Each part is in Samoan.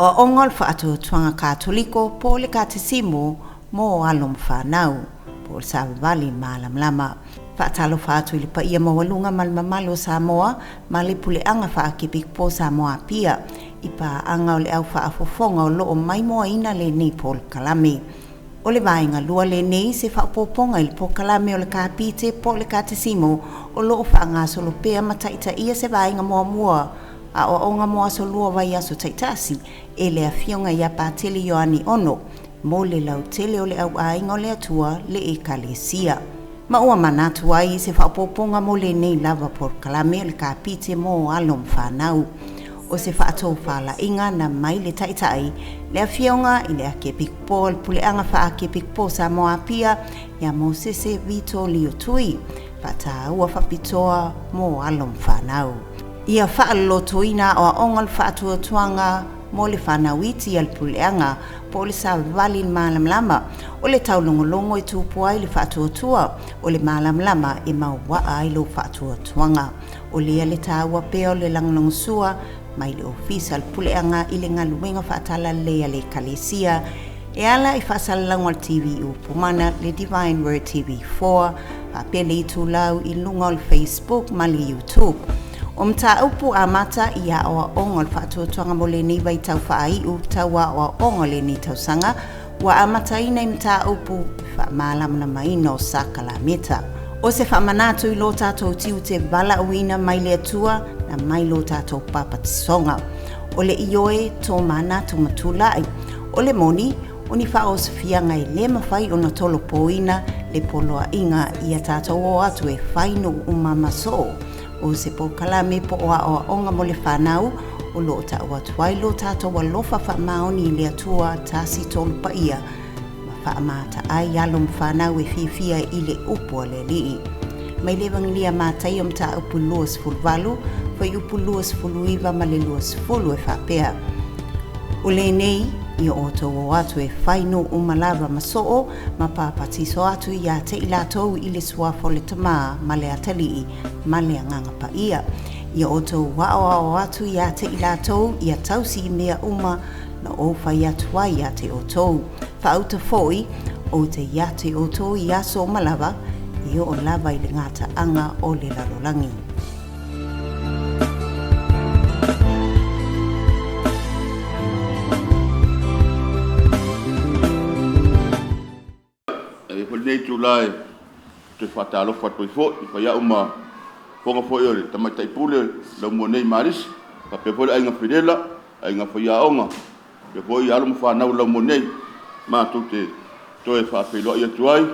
Aoaoga o le Faatuatuaga Katoliko po o le Katesimo mo alo ma fanau, po o le Savavali Malamalama. Faatalofa atu i le paia maualuga ma le mamalu o Samoa ma le Puleaga Faakepikopo o Samoa Apia i paaga o le au faafofoga o lo o maimoaina lenei polokalame. O le vaega lua lenei se faaopoopoga i le polokalame o le Kapite po o le Katesimo o lo o faagasolo pea ma taitaia se vaega muamua aoaoga mo aso lua vaiaso taitasi e le Afioga ia Patele Ioane Ono mo le lautele o le auaiga o le Atua le Ekalesia. Ma ua manatu ai i se faaopoopoga mo lenei lava polokalame o le Kapite mo alo ma fanau. O se faatofalaiga na mai le Taitai, le Afioga i le Akiepikopo o le Puleaga Faakepikopo o Samoa Apia ia Mosese Vito Lio Tui, faataua faapitoa mo alo ma fanau. Ia faalolotoina aoaoga o le faatuatuaga mo le fanau iti a le Puleaga po o le Savavali i le Malamalama, o le taulogologo e tupu ai le faatuatua, o le malamalama e mauaa ai lou faatuatuaga. O lea le taua pea o le lagolagosua mai le Ofisa o le Puleaga i le galuega faatalalelei a le Ekalesia e ala i faasalalauga o le TV Upu Mana, le Divine Word TV 4, faapea le itulau i luga o le Facebook ma le YouTube. O mataupu amata i aoaoga o le faatuatuaga mo lenei vaitau faaiu tau aoaoga o lenei tausaga ua amataina i mataupu faamalamalamaina o sakalameta. O se faamanatu i lo tatou tiute valaauina mai le Atua na mai lo tatou papatisoga. O le ioe tō manatu ma tulai. O le moni, o ni faaosofiaga e lē mafai ona tolopoina le poloaiga ia tatou o atu e fai nuu uma ma soo. O se polokalame po o aoaoga mo le fanau o lo o ta'u atu ai lo tatou alofa faamaoni i le Atua Tasi Tolu Paia ma faamata ai alo ma fanau e fiafia i le upu a le Alii. Mai le Evagelia Mataio Mataupu 28, fuaiupu 29 ma le 20 e faapea, O lenei, ia outou o atu e fai nuu uma lava ma soo ma papatiso atu ia te i latou i le suafa o le Tamā ma le Atalii ma le Agaga Paia. Ia outou aoao atu ia te i latou ia tausi i mea uma na ou fai atu ai ia te outou. Faauta foi, ou te ia te outou i aso uma lava, e oo lava i le gataaga o le lalolagi. E avea foi lenei itula e toe faatalofa atu ai foi e fai au ma fofoga foi o le Tamaitai Pule o Laumua nei i Malisi, faapea foi le Aiga Felela, Aiga Faiaoga, faapea foi alo ma fanau o Laumua nei. Matou te toe faafeiloai atu ai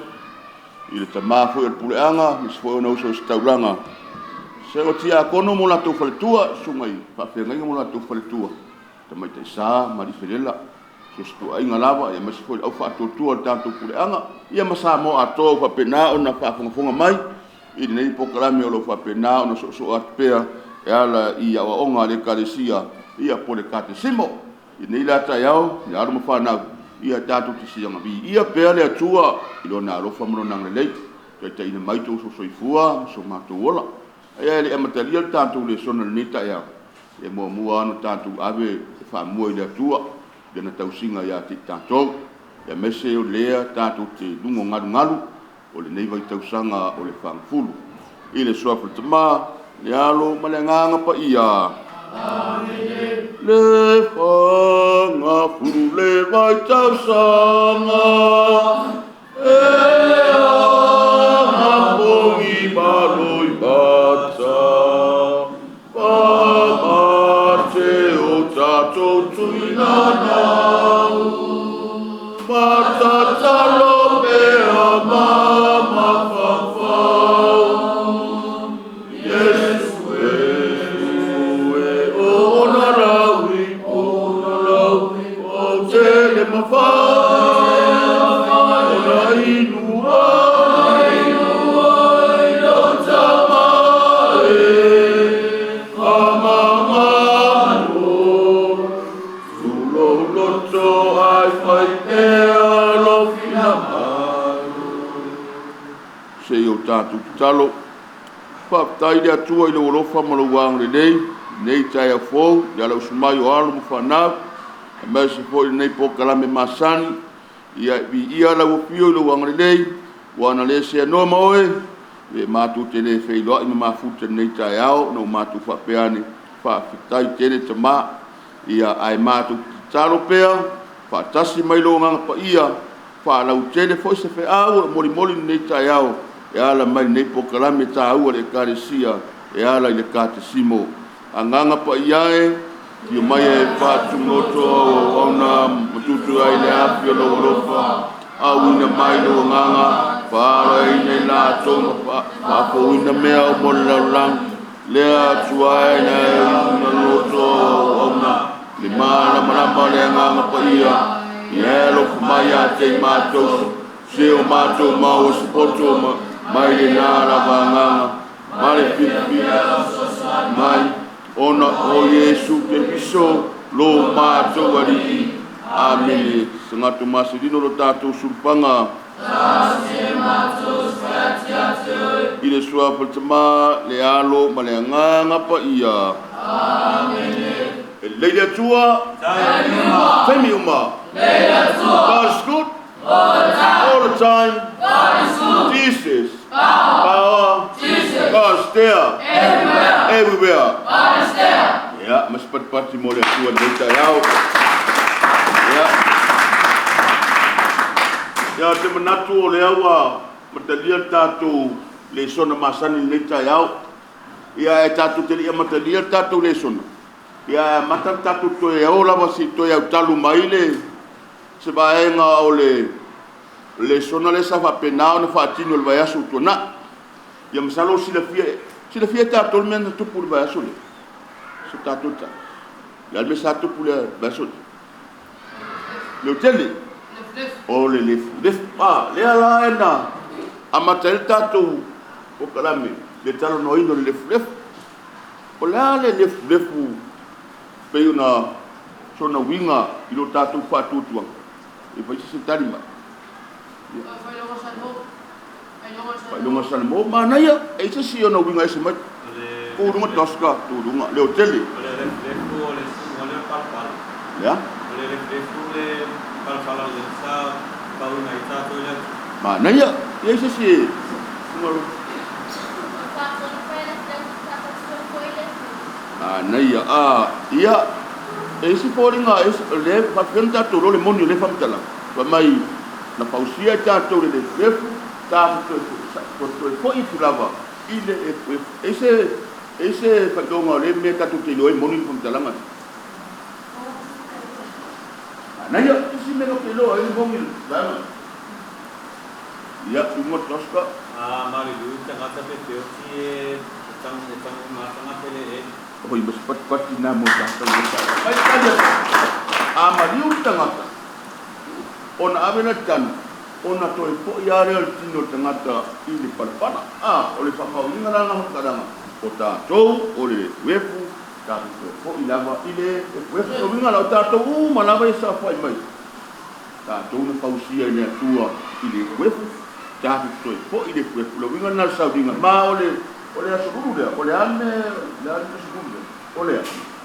i le tama foi o le puleaga, aemaise foi ona uso ositaulaga, o tiakono ma o latou faletua, susuga i faafeagaiga ma o latou faletua, Tamaitai Sa ma Alii Felela, so o se ituaiga lava, aemaise foi le au faatuatua o le tatou puleaga, ia ma Samoa atoa ua faapena ona faafogafoga mai i lenei polokalame o lo o faapena ona soosoo atu pea e ala i aoaoga a le Ekalesia, ia po o le Katesimo. I lenei la taeao i alo ma fanau, ia tatou te silaga viia pea le Atua i Lona alofa ma Lona agalelei, taitaiina mai outou soifua ma so matou ola. Ae le i amatalia le tatou lesona i lenei taeao, e muamua lava ona tatou ave le faamua i le Atua i Lana tausiga ia te i tatou, aemaise o lea tatou te lugogalugalu o lenei vaitausaga o le fagafulu. I le suafa o le Tama, le Alo ma le Agaga Paia. Amene. Le fagafulu le vaitausaga, e agafogi malo i mata, pamate o tatou tuinanau, matatalo pea mamafafau. Iesu e ona laui, ona laui, o tele mawhai, ona inu ai, lau tama e, amangalo, tulou loto ai whai pea lo fina malu. Se i o tatou tatalo. Faafetai le Atua i lou alofa ma lou agalelei, lenei taeao fou, i le ala usu mai o alo ma fanau. Aemaise foi lenei polokalame masani, ia viia lau afio i lou agalelei, ua na le seanoa ma oe, e matou te le feiloai ma mafuta i lenei taeao, na o matou faapea ane, faafetai tele tama, ia ae matou tatalo pea, faatasi mai lou Agaga Paia, faalautele foi se feau o lo o molimoli i lenei taeao, e ala mai i lenei polokalame taua a le Ekalesia e ala i le Kakesimo. Agaga Paia e, afio mai e faatugoto au auauna ma tutu ai le afi o lou alofa, auina mai lou agaga, faalaina i latou ma faafouina mea uma o le lalolagi, lea Atua e na e loto au auauna, le malamalama o le Agaga Paia, ia e alofa mai ia te i matou, se o matou maua se poto mai lena lava agaga, ma le fiafia mai, ona o Iesu Keriso lo matou Alii. Amene. Tagata masilino lo tatou sulupaga i le suafa o le Tama, le Alo ma le Agaga Paia. Amene. E lelei le Atua taimi uma. God is good all the time. God is good. Jesus power. Jesus. God is there everywhere. Everywhere. God is there. Ia, ma se patipati mo le Atua i lenei taeao. Ia. Ia, te manatu o lea ua matalia le tatou lesona masani i lenei taeao. Ia, e tatou te le i amatalia le tatou lesona, ia, e amata le tatou toe o lava si toe autalu mai le se vaega o le lesona lea sa faapena ona faatino i le vaiaso ua tuanai. Ia masalo o silafia, silafia e tatou le mea na tupu i le vaiaso lea. So tatou ta. Le a le mea sa tupu i le vaiaso lea? Leotele. O le lefulefu. Lea la e na amata ai le tatou polokalame, le talanoaina o le lefulefu. O le a le lefulefu pei ona sona uiga i lo tatou faatuatuaga? E fai se tali mai. Faailoga Salamo, manaia, e se si ona uiga ese mai. Tuluga toska, tuluga, leotele. O le lefulefu o le susuga lea o le palapala. Lea? O le lefulefu le palapala o le sa pauina i tatou i le atu. Manaia, e se si. Manaia, ia, e isi foliga, le faapea tatou lo le moni o le faamatalaga. Fai mai, na pausia i tatou le lefulefu, tatou toe foi atu lava i le lefulefu. E se faailoga o le mea tatou te iloa ai moni le faamatalaga. Manaia, isi mea tatou te iloa ai le moni le vaega. Ia, tuga toska. Malilu tagata pe feoti e tangu matanga tele e. Oi, mas patipati nā mo tātou i tātou. Mai tali atu. A maliu le tagata, ona ave na tanu, ona toe foi a lea o le tino o le tagata i le palapala. O le faamauina la na faamatalaga, o tatou, o le lefulefu, tatou toe foi lava i le lefulefu. O uiga la o tatou uma lava e saofai mai. Tatou na pausia i le Atua i le lefulefu, tatou toe foi i le lefulefu. Le uiga lena o le sauliga. Ma o le aso lulu lea, o le a le aso lulu lea? O le a?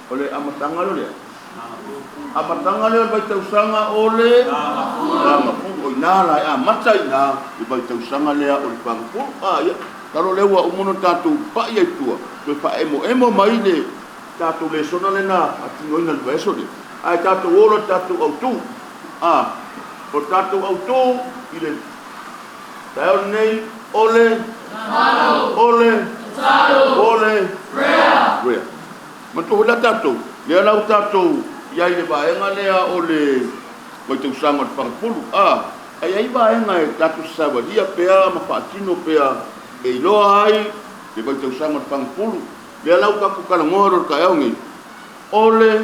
O le amataga lea o le a? Amataga lea o le vaitausaga o le Fagafulu. O ina la e amata i ina le vaitausaga lea o le Fagafulu. Ia, talo lea ua uma ona tatou pai ai tua, toe faaemoemo mai le tatou lesona lena atinoina i le vaiaso lea. Ae tatou ola tatou autu. O tatou autu i le taeao lenei, o le o le o le prayer. Manatua foi la tatou, lea la ua tatou iai le vaega lea o le vaitausaga o le Fagafulu. Ai ai vaega e tatou savalia pea ma faatino pea e iloa ai le vaitausaga o le Fagafulu. Lea la ua tatou talanoa loa i le taeao nei, o le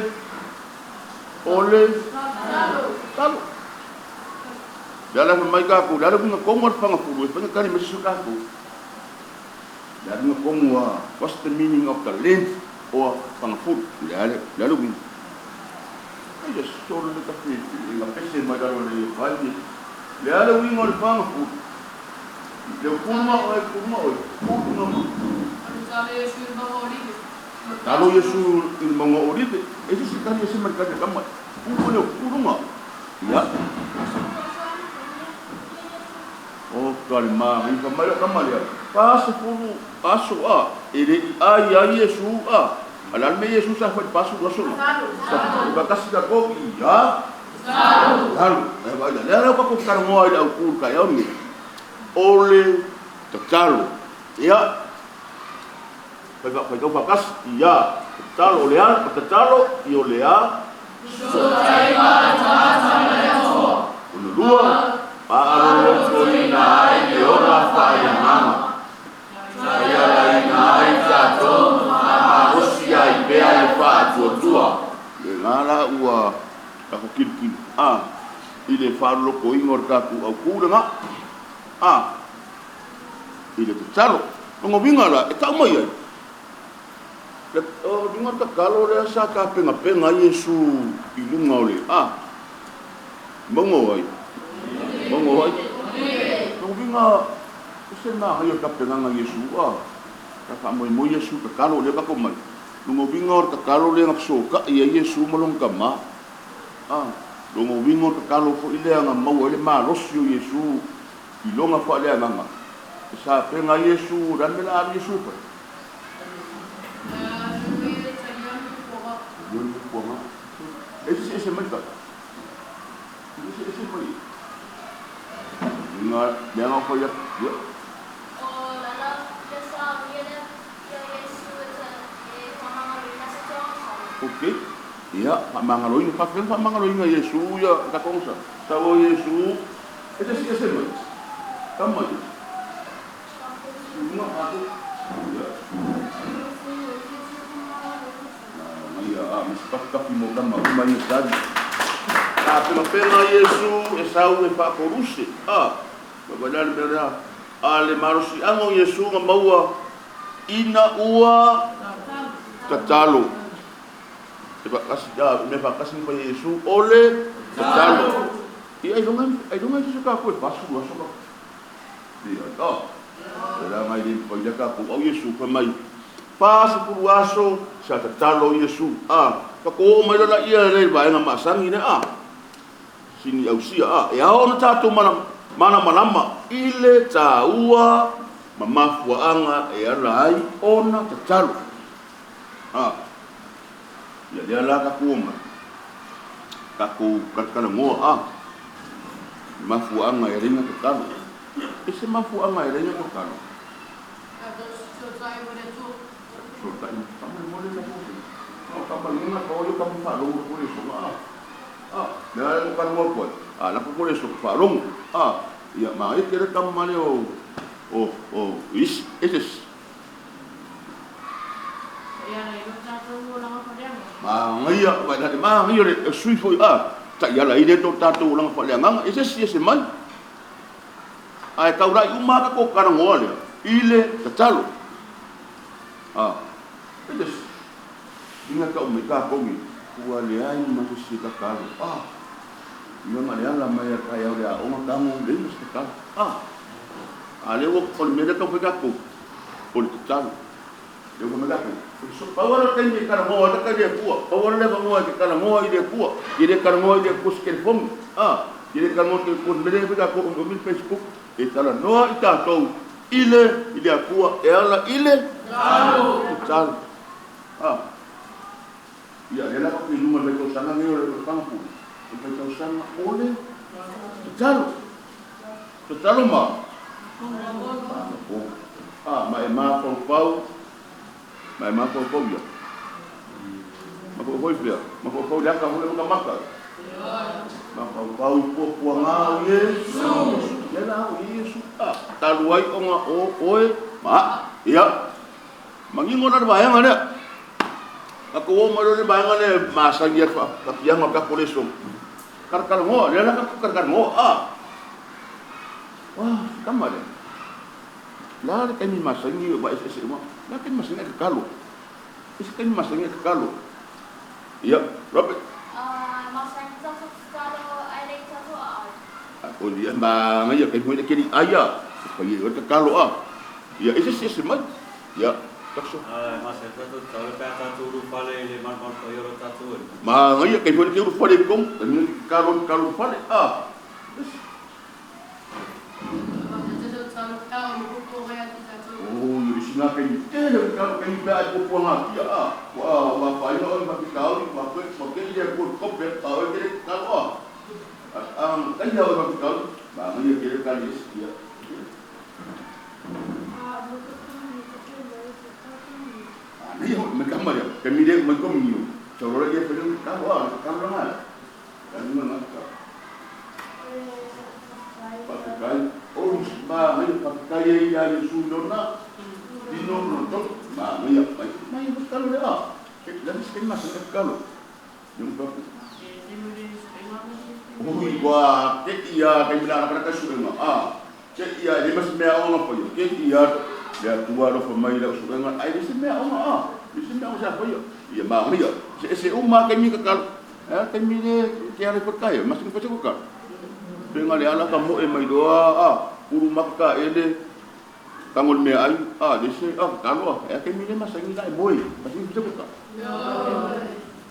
talo. Lea la fai mai tatou, le a le uiga tonu o le Fagafulu, e fai na tali mai se isi o tatou. Le a le uiga tonu a, what's the meaning of the length o Fagafulu? Le a le uiga. Ai le solo le kafe, e nga pese mai lalo le fai. Le a le uiga o le Fagafulu. Le kulunga oe, kulunga oe, kulunga ma. Talo Iesu i le mauga o Olive. E se kali e se mai kali kama. Ku le ku lunga. Ia. O kalma, i fa mai kama le. Paso fulu aso a. E le ai ai Yesu a. Alal me Yesu sa fa paso aso. Sa ba kasi ka ko ia. Salu. E vai le le ko ka ngo ai au ku ka ya ni. Ole tatalo. Ia. Fai fa fai fa kas ia. Tatalo le a, tatalo i ole a. So tai ma ta ta le to. Lua. Paarolotoina ai le ola faaiagaga. Taialaina ai tatou faamalosi ai pea le faatuatua. Le la ua kako kilukilu. A, i le faalolokoiga o le tatou aukū lega. A, i le tatalo. Logoviga la, e tau mai ai. Le o luga tatalo lea sa tapegapega ai Iesu i luga o le a. Mauga o ai. Mauga o ai. Logoviga, se na ai o tapegaga Iesu a. Ta faamoemoe Iesu tatalo lea kako mai. Logoviga o le tatalo lea na fesoka'i ai Iesu ma lona tamā. A, logoviga o le tatalo fo'i lea na maua ai le malosi o Iesu i lona faaleagaga. E sapega Iesu, le a le mea la alu Iesu e fai. E se ese mai ka. E se ese mai. Nga le nga fo ya. Ya. O la la le sa ia le ia Yesu e ta e whamangaloina sa tuanga sa. Okay. Ia, whamangaloina, fa fa whamangaloina Yesu ia ka konsa. Sa o Yesu. E se ese mai. Ka mai. Nga ako. Ya. Ia, a mas kafi mo kama uma ia tali. A pela pela Yesu e sau e faakoruse. A, ba le mea a le malosiaga o Iesu ga maua ina ua tatalo. E faakasi a mea faakasi ma fai Iesu o le tatalo. Ia ai longa se ka ko e pasu aso ka. Ia, a. La ngai le pa ia ka ko au Iesu fa mai. Pasu pulu aso sa tatalo Iesu. A, ka ko mai la ia le vaenga masangi ne a. Sini au sia a. E ao na tatou mana mana malama i le taua mamafuaanga e ala ai ona tatalo. A. Ia lea la ka kuoma. Ka ko kalakalangoa a. Mafuaanga e lenga tatalo. E se mafuaanga e lenga tatalo. So tai kama mo le la ko. O kama lenga ko yo kama fa longo ko le so a. A, me ala ko kalongo ko. A la ko le so fa longo. A, ia ma e kere kama le o o o is eses. Ia na ilo tatou langa faleanga. Ma ngai ba la ma ngai le sui foi a. Ta ia la ile to tatou langa faleanga. E se si se mai. Ai taurai uma ka ko karangoa le. Ile tatalo. A. Eses. Inga ka o me ka kongi. Ua le ai ma se si tatalo. A. Inga ma le ala mai ka ia le a o ka mo le ma se tatalo. A. A le o ko le mele ka foi ka ko. O le tatalo. Le o me ka ko. So pa wala ka ni ka mo ta ka le kua. Pa wala le mo ke ka mo i le kua. I le ka mo i le ku se fom. A. I le ka mo ke ku mele ka ko o mi Facebook. E tala noa i tatou ile i le akua e ala ile Tatalo. Tatalo. A. Ia le la ko lunga le ko sanga ngi o le panga pu. O le ko sanga o le tatalo. Tatalo ma. A ma e ma pau pau. Ma e ma pau pau ia. Ma pau pau ia. Ma pau pau le ka ho le ka maka. Ma pau pau i po puanga o Yesu. Ia la o Yesu. A talu ai onga o oe ma ia. Mangingo na vaenga le. Ka ko o mai le vaenga le masangi fa ka pianga ka koleso. Kar ngo le la ka kar ngo a. Wah, kama le. La le kami masangi ba es es ma. La kami masangi ka kalo. Es kami masangi ka kalo. Ia, Robert. Masangi tatou tatalo ai le tatou ai. O ia ma ngai ka mo le kiri aya. Fa ia ka kalo a. Ia es es mai. Ia. Taso. E masani tatou tatalo pe a tatou ulufale i le malumalu paia o lo tatou Alii. Magaia kai foi le ulufale i totonu, taimi tatalo tatalo ulufale. Ah. Oh, yo isi ngā kai tele o tatalo kai pe ai po ngā tia ah. Wa wa fa ina o ma pikauri ma ke ma ke ile ko kope a o ke tatalo ah. Ang kai o ma pikauri, magaia ke le kali isi tia. Nei ho me kama ya, ke mi le me komi yo. Choro le ye fele ka wa ka lo nga. Ka ni nga ka. Pakai oh ma me pakai ye ya Yesu lona. Dino no to ma me ya mai mai ka lo le a. Ke la mis ke mas ka lo. Yung pa. Oi wa ke ia ke mila na ka su nga a. Ke ia le mas me a o nga pa yo. Ke ia le atua lo fa mai la su nga ai le se me a o nga a. Le se me a o sa pa yo. Ia ma ia. Se se uma ke mi ka ka. Eh ke mi le ke ale fa kai mas ke fa ka. Pe nga le ala ka mo e mai doa a uru maka ele tangol me ai a le se a ka lo e ke mi le mas ngi dai moi mas ngi fa ka.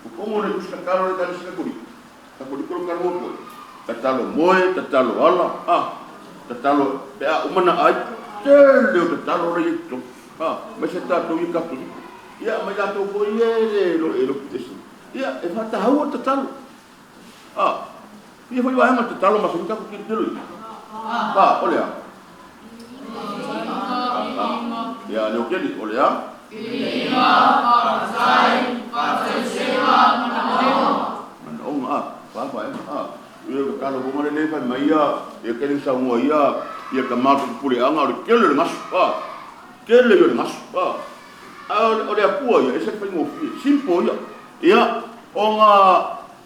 O kongo le uska ka lo le ka se kuri. Ta kuri ko ka mo ko. Ta talo moe, ta talo ala a ta talo pe a umana ai te le ta talo le to. A me se ta to i ka to. Ia mai la to ko ie le lo e lo te. Ia e fa ta hau ta talo. A ia foi vai ma ta talo mas ngi ka ko ki te lo. Pa ole a. Ia le o keli ole a. Manaonga a fa fa a. Ia ka kalo ko mare le fa mai ia ia keli sa mo ia ia ka ma tu pule anga o le kele le ngasu a. Kele yo le ngasu a. A o le apua ia e se fa ngo fi simpo ia. Ia o nga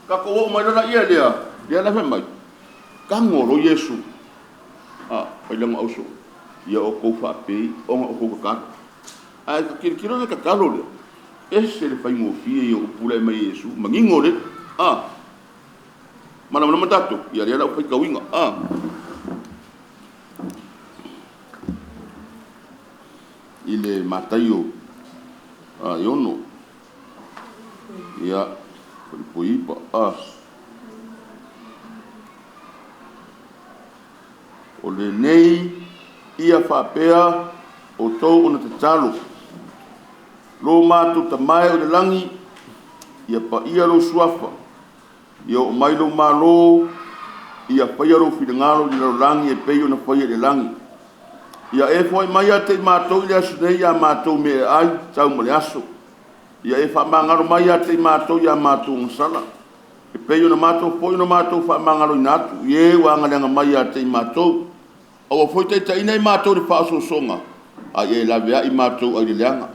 ka ko o mai la ia lea. Lea la fa mai. Ka ngoro Yesu. A fa le auso. Ia o ko fa pe o nga o ko ka. A ka kilo le ka kalo le. E se le fa ngo fi ia o pule mai Yesu mangingo le. A mana mana tato ia le la o fa kauinga. A i le Mataio a iono ia poipa a o lenei ia faapea o tou ona tatalo lo matou tamae o le lagi ia paia lou suafa ia oo mai lou malo ia faia lou finagalo i le lalolagi e pei ona faia i le lagi ia e foai mai ia te i matou i le aso nei ia matou me e ai tau ma le aso ia e faamagalo mai ia te i matou ia matou gasala e pei ona matou foi ona matou faamagaloina atu i e ua agaleaga mai ia te i matou aua foi taitaina i matou le faaosoosoga a ia e laveai matou ai le leaga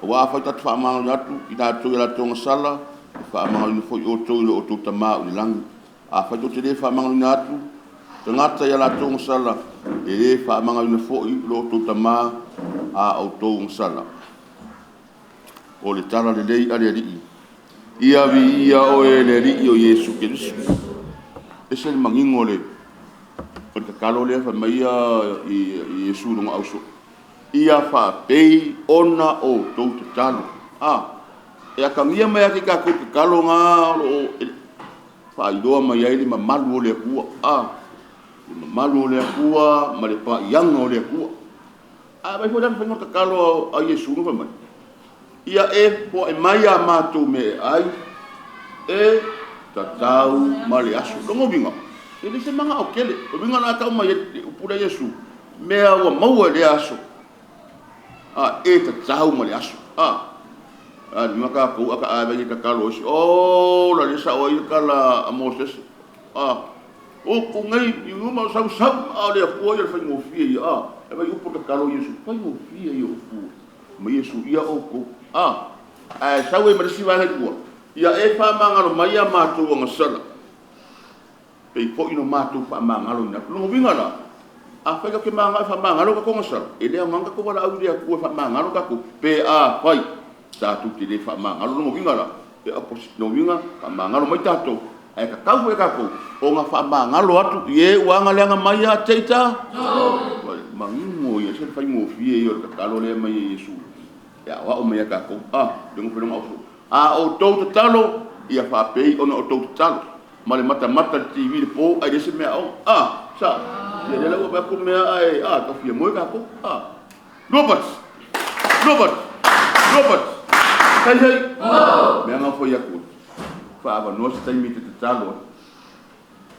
aua afai tatou faamagaloina atu i latou i latou gasala e faamagaloina foi outou i lo outou tamā o le lagi afai tou te lē faamagaloina atu tagata ia latou gasala e lē faamagaloina foi lo outou tamā a outou gasala o le tala lelei a le Alii ia viia oe le Alii o Iesu Keriso e se le mangingo o le tatalo lea fai mai ia i Iesu i lona auso ia faapei ona outou tatalo a e akagia mai a ke tatou tatalo ngā o lo o faailoa mai ai le mamalu o le Atua a le mamalu o le Atua ma le paiaga o le Atua a mai foi la faiga tatalo a Iesu no fai mai ia e poe mai a matou me e ai e tatau ma le aso longo winga e le se manga o kele o winga na tau mai e upula Iesu mea ua maua le aso a e tatau ma le aso a a ni maka ko aka a ve ka kalo si o la le sa o i kala a Moses a o ko ngai i uma sau sau a le ko ia fai ngo fie ia a e vai upu ka kalo Iesu fai ngo fie ia upu ma Iesu ia o ko a a sau e marisi va tua ia e fa mangalo mai ia matou ngasala pe foi no matou fa mangalo ina no winga la a fai ka ke manga fa mangalo ka ko ngasala e le manga ko wala au le ko fa mangalo ka ko pe a fai tatou te le faamagalo logo uiga la e opposite logo uiga faamagalo mai tatou ae kakau foi tatou o ga faamagalo atu i e ua agaleaga mai ia te ita manino ia ese le faigofie ia o le tatalo lea e aumai e Iesu e aoao mai ia tatou, a, le nofonoga o a outou tatalo, ia faapei ona outou tatalo ma le matamata i le TV i le po ae leai se mea aoga, a, sa, ia lea la ua vaai atu mea ae, a, tau fia moe tatou, a. Robert! Robert! Robert! Hei hei! Mea na fai atu, faaavanoa se taimi e te tatalo ai.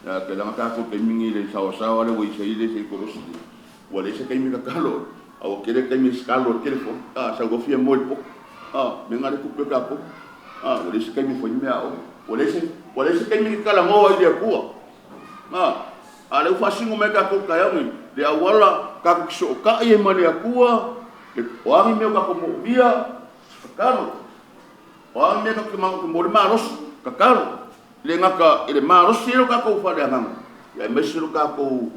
Ia, kailaga tatou taimi nei i le saoasaoa lea ua i ai le se kolosi nei, ua leai se taimi e tatalo ai, a ua tele taimi e tatalo ai i le telefoni. A, sau loa fia moe i le poto. A, mea na le tupu ia tatou. A, ua leai se taimi e fai ai mea aoga. Ua leai se, ua leai se taimi e te talanoa ai i le Atua. A, a o lea ua faasino mai tatou i le taeao nei, le auala tatou te fesootai ai ma le Atua, le, o a ni mea o tatou moomia, tatalo. O a ni mea tatou te manao mo le malosi, tatalo. E le gata i le malosi ai o le tatou faaleagaga, aemaise lo tatou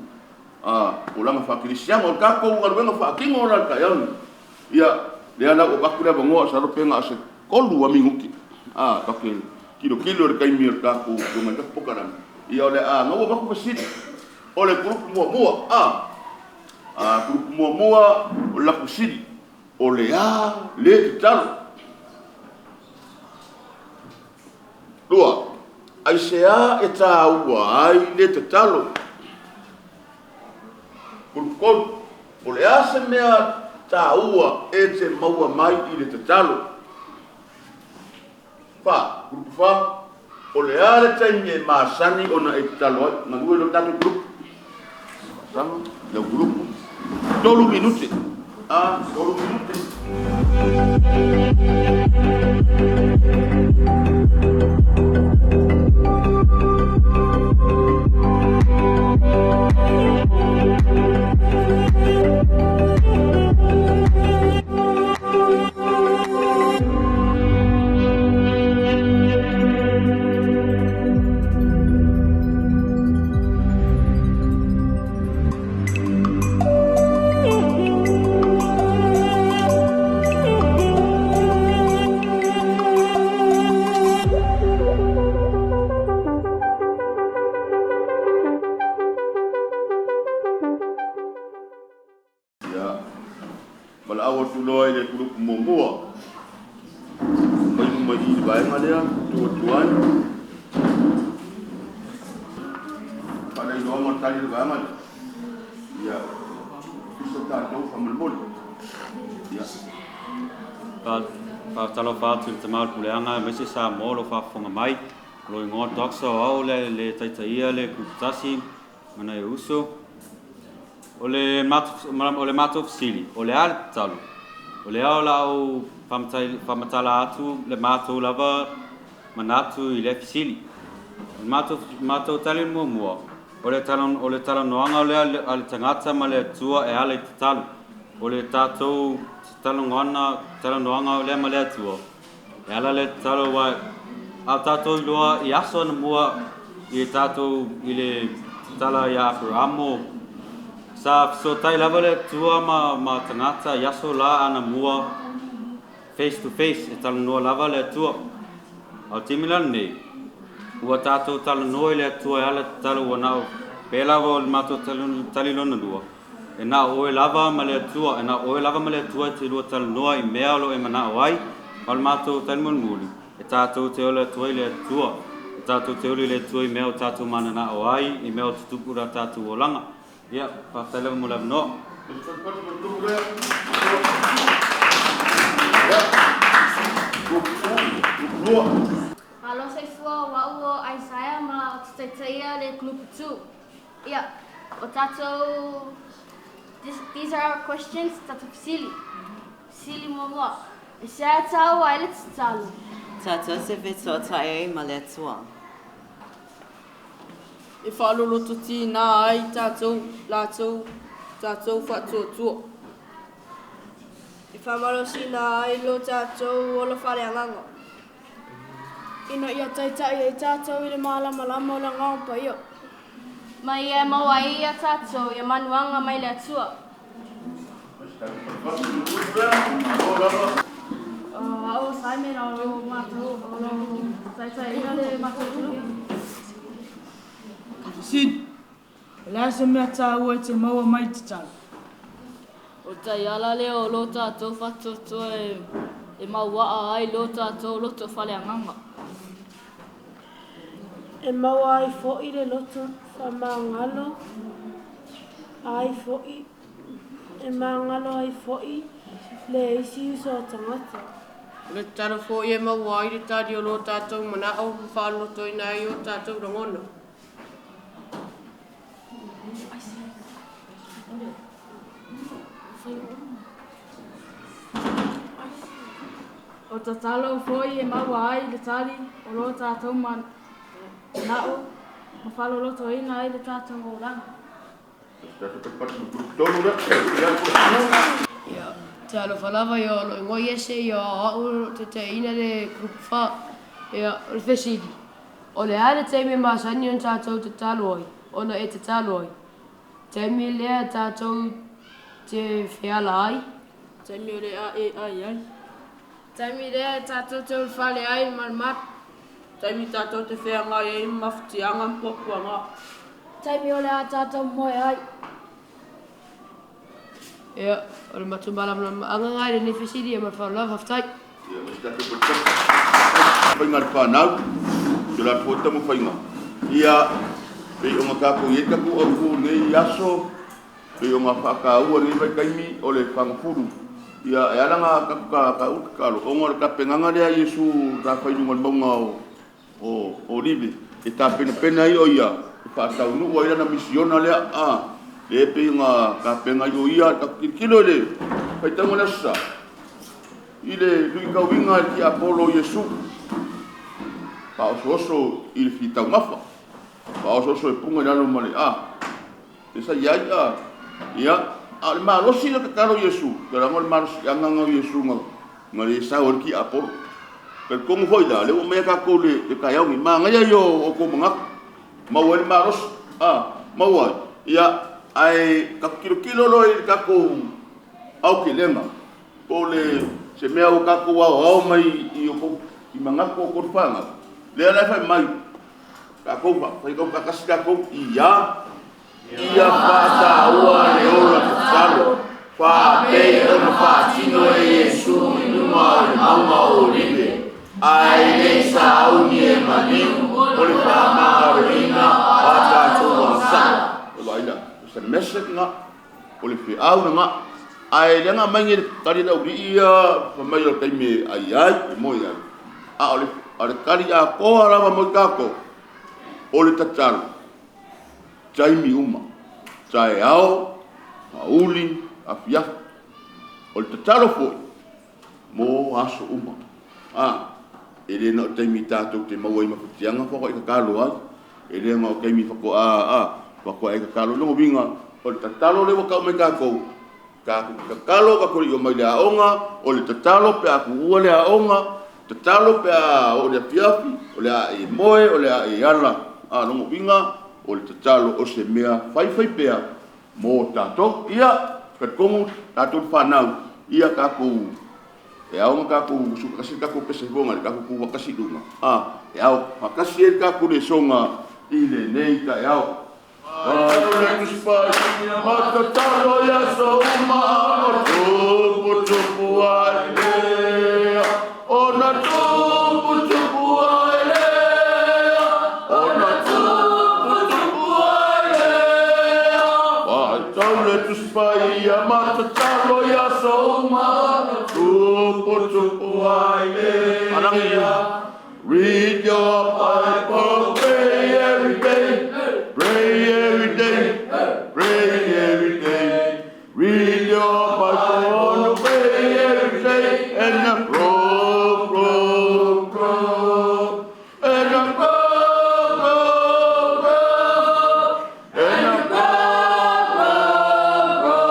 olaga faakerisiano. O le tatou galuega faatino la i le taeao lenei, ia, lea la ua avatu le avanoa, masalo pe na o se 3 lava minute, tatou te tilotilo i le taimi o le tatou afioga i le polokalame, ia o le a na ua avatu fesili. O le group muamua, group muamua o le latou fesili, o le a le tatalo? 2, Aisea e tāua ai le tatalo? 3, O le a se mea tāua e te maua mai i le tatalo? 4, Group 4, O le a le taimi e masani ona e tatalo ai? Galue lo tatou group. Faasaga lau group. 3 minute. 3 minute. Ia, valaau atu loa i le kulupu muamua. Mai luma i i le vaega lea, tu atu ai. Faalailoaga o le tali o le vaega lea. Ia, tusa tatou faamolemole. Ia. Faatalofa atu i le tama o le puleaga aemaise Samoa o lo o faafofoga mai. O lo igoa Doxa o au le le taitaia le kulupu tasi ma nai ou uso. O le o le matou fesili, o le a le tatalo? O lea o le a ou faamatala atu le matou lava manatu i lea fesili. O le matou, matou tali muamua, o le, o le talanoaga lea a le tagata ma le Atua e ala i tatalo. O le tatou talanoaga, talanoaga lea ma le Atua, e ala le tatalo aua a tatou iloa i aso anamua i tatou i le tatala ia Aperamo, sa fesootai lava le Atua ma tagata i aso la anamua face to face, e talanoa lava le Atua. A o le taimi la lenei, ua tatou talanoa i le Atua e ala tatalo ua na o pē lava o le matou tali lona lua, e na o oe lava ma le Atua, e na o oe lava ma le Atua e te lua talanoa i mea o lo o e manao ai, ma o le matou tali mulimuli, e tatou te ola atu ai i le Atua, e tatou te oli i le Atua i mea o tatou mananao ai, i mea o tutupu i la tatou olaga. Ia, faafetai lava mo le avanoa. Malo soifua o au o Isaiah ma ou te taitaia le group 2. Ia, o tatou this, these are our questions, tatou fesili. Fesili muamua, e sea e tāua ai le tatalo? Tatou te fesoatai ai ma le Atua. E faalolototiina ai tatou, latou, tatou faatuatua. E faamalosiina ai lo tatou ola faaleagaga. Ina ia taitai ai tatou i le malamalama o le Agaga Paia. Ma ia e maua ai ia tatou ia manuaga mai le Atua. O au o Simon o lo matou o lo taitaiina le matou group. Fesili, O le a se mea tāua e te maua mai i tatalo? O le taiala lea o lo tatou faatuatua e mauaa ai lo tatou loto faaleagaga. E maua ai foi le loto faamagalo ai foi e magalo ai foi le isi uso a tagata. O le tatalo foi e maua ai le tali o lo tatou manao ma faalolotoina ai o tatou lagona. O tatalo foi e maua ai le tali o lo tatou manao ma faalolotoina ai le tatou olaga. Ia, talofa lava ia o lou igoa Iese ia o au o lo o taitaiina le Group 4. Ia, o le fesili, o le a le taimi e masani ona tatou tatalo ai, ona e tatalo ai? Taimi lea tatou te feala ai. Taimi o le a e ai ai. Taimi lea tatou te ulufale ai ma le matou. Taimi tatou te feagai ai ma mafatiaga ma puapuaga. Taimi o le a tatou moe ai. Ia, o le matou malamalamaaga lena i lenei fesili ia ma le faaaloalo lava, faafetai. Ia, ma se tatou patupatu. Faiga a le fanau, i o latou foi taumafaiga, ia, pei ona tatou i ai tatou autu i lenei aso, pei ona faataua i lenei vaitaimi o le fagafulu. Ia, e ala ona tatou taua le tatalo, ona o le tapenaga lea a Iesu sa fai i luga o le mauga o Olive, e tapenapena ai o ia e faataunuu ai lana misiona lea, a, lea e pei ona tapena ai o ia, tatou tilotilo i le faitauga o le Aso Sa, i le luitauiga e le tiapolo o Iesu, faaosooso i le fia taumafa, faaosooso e puna i lalo ma le, a, e sa i ai, a, ia, a o le malosi lea o le tatalo o Iesu, ou te iloa o le malosiaga lena o Iesu na le sao ai le tiapolo. Talitonu foi la, o lea ua aumai tatou i le taeao lenei, manaia ia o outou manatu, maua ai le malosi, a, maua ai, ia, ae tatou tilotilo loa i le tatou aotelega, po o le, se mea ua tatou aoao mai i outou, i manatu o outou le fanau, lea la e fai mai, tatou faitau faatasi tatou, ia, Ia faataua le ola tatalo, faapei ona faatino e Iesu i luga o le mauga o Olive, ae le i sauni e maliu o le faamagaloina o a tatou agasala. Ua vaai la, o se message lena, o le feau lena. Ae leaga aumai nei le tali a le aualii ia fai mai o le taimi e ai ai, e moe ai. A o le tali atoa lava mo i tatou, o le tatalo. Taimi uma, taeao, aoauli, afiafi. O le tatalo foi mo aso uma. A, e le na o taimi tatou te maua ai mafatiaga faatoa e tatalo ai. E le na o taimi faatoa, a, faatoa e tatalo. O lona uiga, o le tatalo lea ua tau mai tatou, tatou te tatalo tatou te le i omai i le aoga, o le tatalo pe a tuua le aoga, tatalo pe a oo i le afiafi, o le a e moe, o le a e ala. A, o lona uiga, o le tatalo o se mea faifaipea mo tatou. Ia, talitonu tatou le fanau, ia tatou, e ao ona tatou sukatasi le tatou pese foi le tatou tuufaatasi i luga, a, e ao faatasi ai le tatou lesona i lenei taeao. Read your Bible, pray every day, pray every day, pray every day. Read your Bible, pray every day, and grow, grow, grow. And grow, grow, grow. And grow, grow, grow.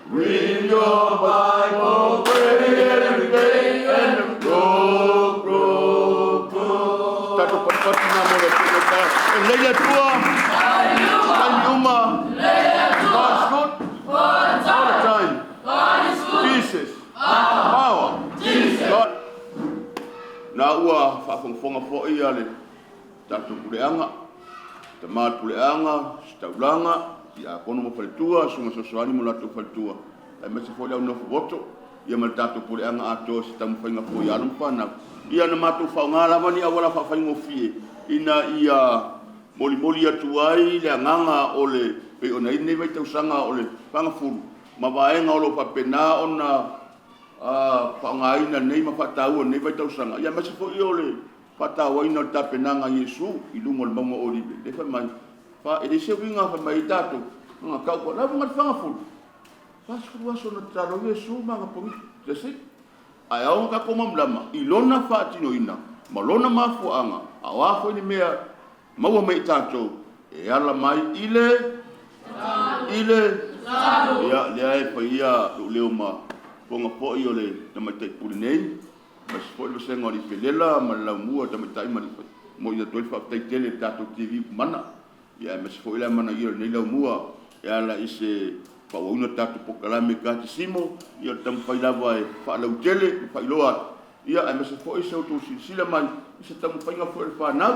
Read your Bible, pray every day, and grow, grow, grow. Tatou patupatu ngā mo le tino tā. E leia tua. Taimi uma. God is good. All the time. Jesus. Power. God. Na ua faafogafoga foi a le tatou puleaga, tama le puleaga, se taulaga, Tiakono ma faletua, susuga fesoasoani ma o latou faletua, aemaise foi le au nofo voto, ia ma le tatou puleaga atoa i se taumafaiga foi i alo ma fanau. Ia na matou faaaoga lava ni auala faafaigofie ina ia molimoli atu ai le agaga o le pei ona i ai lenei vaitausaga o le fagafulu ma vaega o lo o faapena ona faaaogaina nei ma faataua i lenei vaitausaga, ia aemaise foi o le faatauaina o le tapenaga a Iesu i luga o le mauga o Olive, lea fai mai, fa, e leai se uiga fai mai ai tatou, na tau foi, la e i luga o le fagafulu, 40 aso na tatalo ai Iesu ma ana pogisa. That's it. Ae ao ona tatou malamalama i lona faatinoina ma lona mafuaaga, a o a foi ni mea maua mai i tatou e ala mai i le i le Ia, lea e fai ia lou leo ma fofoga foi o le Tamaitai Pule nei, aemaise foi le vasega o Alii Felela ma le Laumua i Tamaitai ma Alii Momoli atu ai le faafetai tele i le tatou TV Mana, ia aemaise foi le amanaia o lenei Laumua e ala i se faaauauina o le tatou polokalame Katisimo, ia o le taumafai lava e faalautele ma faailoa atu, ia aemaise foi se outou silasila mai i se taumafaiga foi a le fanau.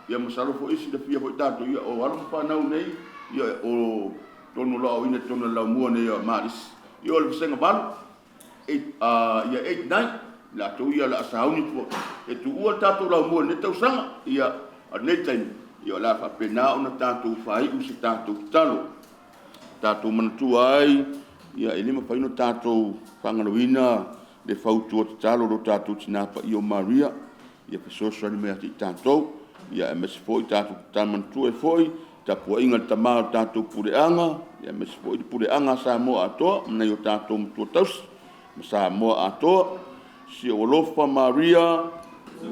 Ia masalo foi e silafia foi tatou, ia o alo ma fanau nei, ia o totonu o lo o aoaoina i totonu o le Laumua nei a Marisi, ia o le vasega 8, ia 8, 9, latou ia o le a sauni e tuua le tatou laumua i lenei tausaga. Ia, a o lenei taimi, ia o le a faapena ona tatou faaiu se tatou tatalo. Tatou manatua ai, ia e le mafai ona tatou faagaloina le fautua tatalo a lo tatou Tina Paia o Maria, ia fesoasoani mai ia te i tatou, ia aemaise foi tatou tatalo manatua ai foi le tapuaiga a le Tama o le tatou puleaga, aemaise foi le puleaga a Samoa atoa ma nai o tatou matua tausi ma Samoa atoa. Si ou alofa Maria, e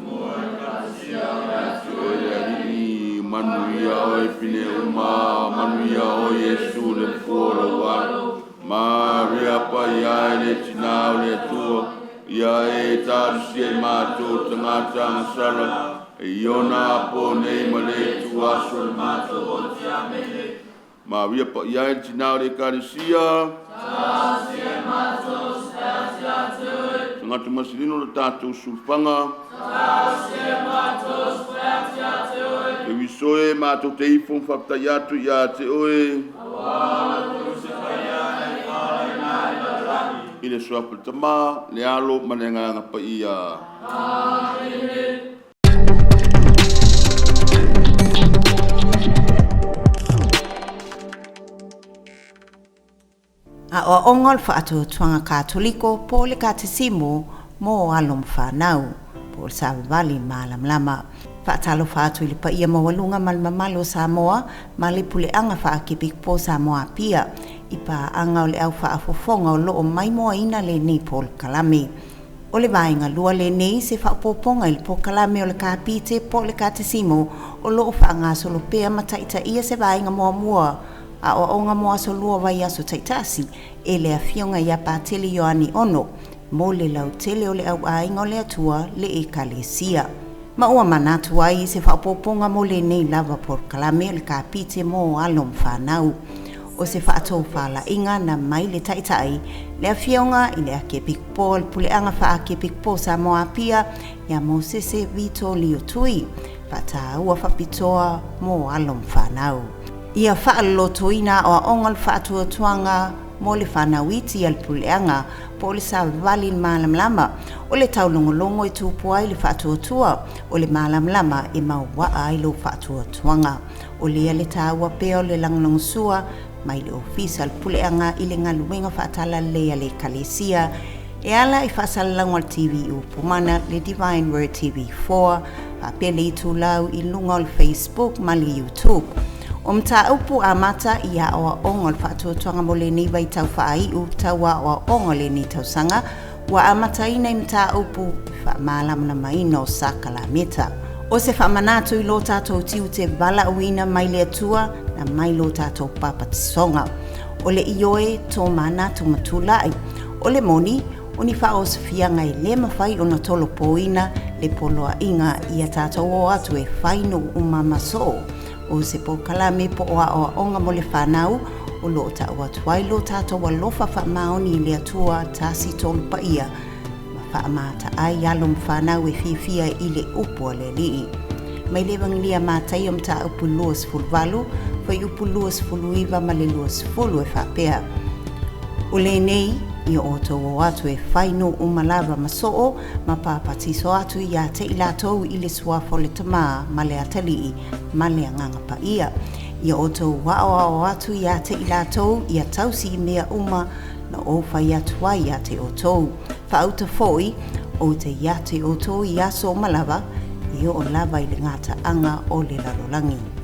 le Alii, manuia oe pine uma, manuia oe Iesu le fua o lou alo. Maria Paia e le Tina o le Atua, ia e talosia i matou tagata agasala, e iona apo nei ma le ituaso o le matou oti. Amene. Maria Paia e le Tina o le Ekalesia, tagata masilino le tatou sulufanga, e uisoe matou te ifo ma faafetai atu ia te oe, i le suafa o le Tama, le Alo ma le Agaga Paia. Amene. Aoaoga o le Faatuatuaga Katoliko po o le Katisimo mo alo ma fanau, po o le Savavali Malamalama. Faatalofa atu i le paia maualuga ma le mamalu o Samoa ma le Puleaga Faakepikopo o Samoa Apia i paaga o le au faafofoga o lo o maimoaina lenei polokalame. O le vaega lua lenei se faaopoopoga i le polokalame o le Kapite po o le Katisimo o lo o faagasolo pea ma taitaia se vaega muamua aoaoga mo aso lua vaiaso taitasi e le Afioga ia Patele Ioane Ono mo le lautele o le Au Aiga o le Atua le Ekalesia. Ma ua manatu ai i se faaopoopoga mo lenei lava polokalame o le Kapite mo alo ma fanau. O se faatofalaiga na mai le Taitai, le Afioga i le Akiepikopo o le Puleaga Faa-Akiepikopo o Samoa Apia, ia Mosese Vito Lio Tui, faataua faapitoa mo alo ma fanau. Ia faalolotoina aoaoga o le faatuatuaga mo le fanau iti a le Puleaga po o le savavali malamalama, o le taulogologo e tupu ai le faatuatua, o le malamalama e mauaa ai lou faatuatuaga. O lea le taua pea o le lagolagosua mai le Ofisa o le Puleaga i le galuega faatalalelei a le Ekalesia e ala i faasalalauga o le TV Upu Mana, le Divine Word TV 4, faapea le itulau i luga o le Facebook ma le YouTube. O mataupu amata i aoaoga o le faatuatuaga mo lenei vaitau faaiu tau aoaoga o lenei tausaga ua amataina i mataupu faamalamalamaina o sakalameta. O se faamanatu i lo tatou tiute valaauina mai le Atua na mai lo tatou papatisoga. O le ioe tō manatu ma tulai. O le moni, o ni faaosofiaga e le mafai ona tolopoina le poloaiga ia tatou o atu e fai nuu uma ma soo. O se polokalame po o aoaoga mo le fanau o lo o tau atu ai lo tatou alofa faamaoni i le Atua Tasi Tolu Paia ma faamata ai alo ma fanau e fiafia i le upu a le Alii. Mai le Evagelia a Mataio mataupu 28, fuaiupu 29 ma le 20 e faapea, O lenei, ia outou o atu e fai nuu uma lava ma soo ma papatiso atu ia te i latou i le suafa o le Tamā ma le Atalii ma le Agaga Paia. Ia outou aoao atu ia te i latou ia tausi i mea uma na ou fai atu ai ia te outou. Faauta foi, ou te ia te outou i aso uma lava, e oo lava i le gataaga o le lalolagi.